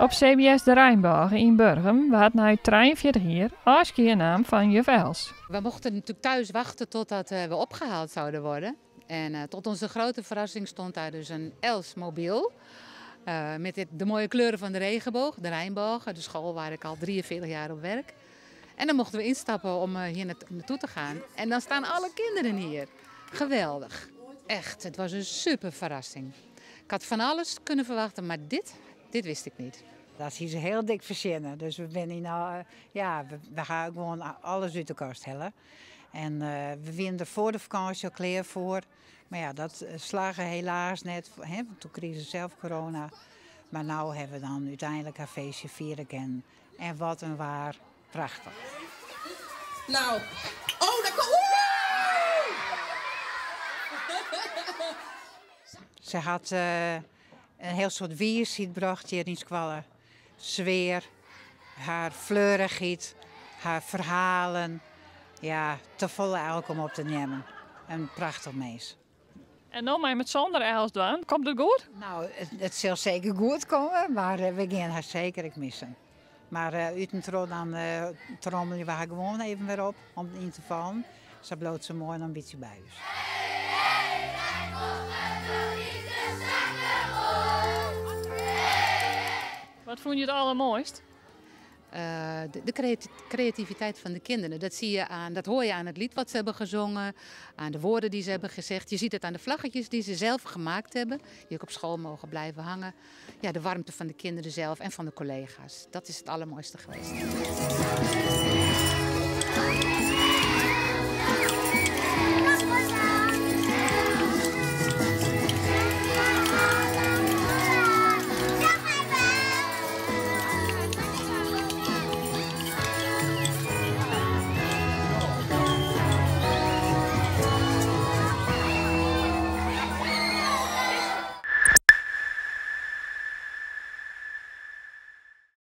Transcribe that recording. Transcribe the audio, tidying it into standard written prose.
Op CBS De Reinbôge yn Burgum waard nei 43 jier ôfskie naam fan juf Els. We mochten natuurlijk thuis wachten totdat we opgehaald zouden worden. En tot onze grote verrassing stond daar dus een Els-mobiel. Met de mooie kleuren van de regenboog, de Reinboog, de school waar ik al 43 jaar op werk. En dan mochten we instappen om hier naartoe te gaan. En dan staan alle kinderen hier. Geweldig. Echt, het was een super verrassing. Ik had van alles kunnen verwachten, maar dit wist ik niet. Dat is heel dik verzinnen. Dus we zijn hier nou, ja, we gaan gewoon alles uit de kast halen. En we winnen er voor de vakantie al klaar voor. Maar ja, dat slagen helaas net, hè, want toen kregen ze zelf corona. Maar nu hebben we dan uiteindelijk haar feestje vieren kunnen. En wat een waar, prachtig. Nou, oh, daar komt... Ze had een heel soort wierziet gebracht hier in Squallen. Sfeer, haar fleurigheid, haar verhalen. Ja, te vol eigenlijk om op te nemen. Een prachtig mens. En nou maar met Sander Els dan, komt het goed? Nou, het zal zeker goed komen, maar we gaan haar zeker ik missen. Maar uit een tro dan trommelen we haar gewoon even weer op om in te vallen. Ze bloot ze mooi nog een beetje bij ons. Wat vond je het allermooist? De creativiteit van de kinderen, dat zie je aan, dat hoor je aan het lied wat ze hebben gezongen, aan de woorden die ze hebben gezegd. Je ziet het aan de vlaggetjes die ze zelf gemaakt hebben, die ook op school mogen blijven hangen. Ja, de warmte van de kinderen zelf en van de collega's. Dat is het allermooiste geweest.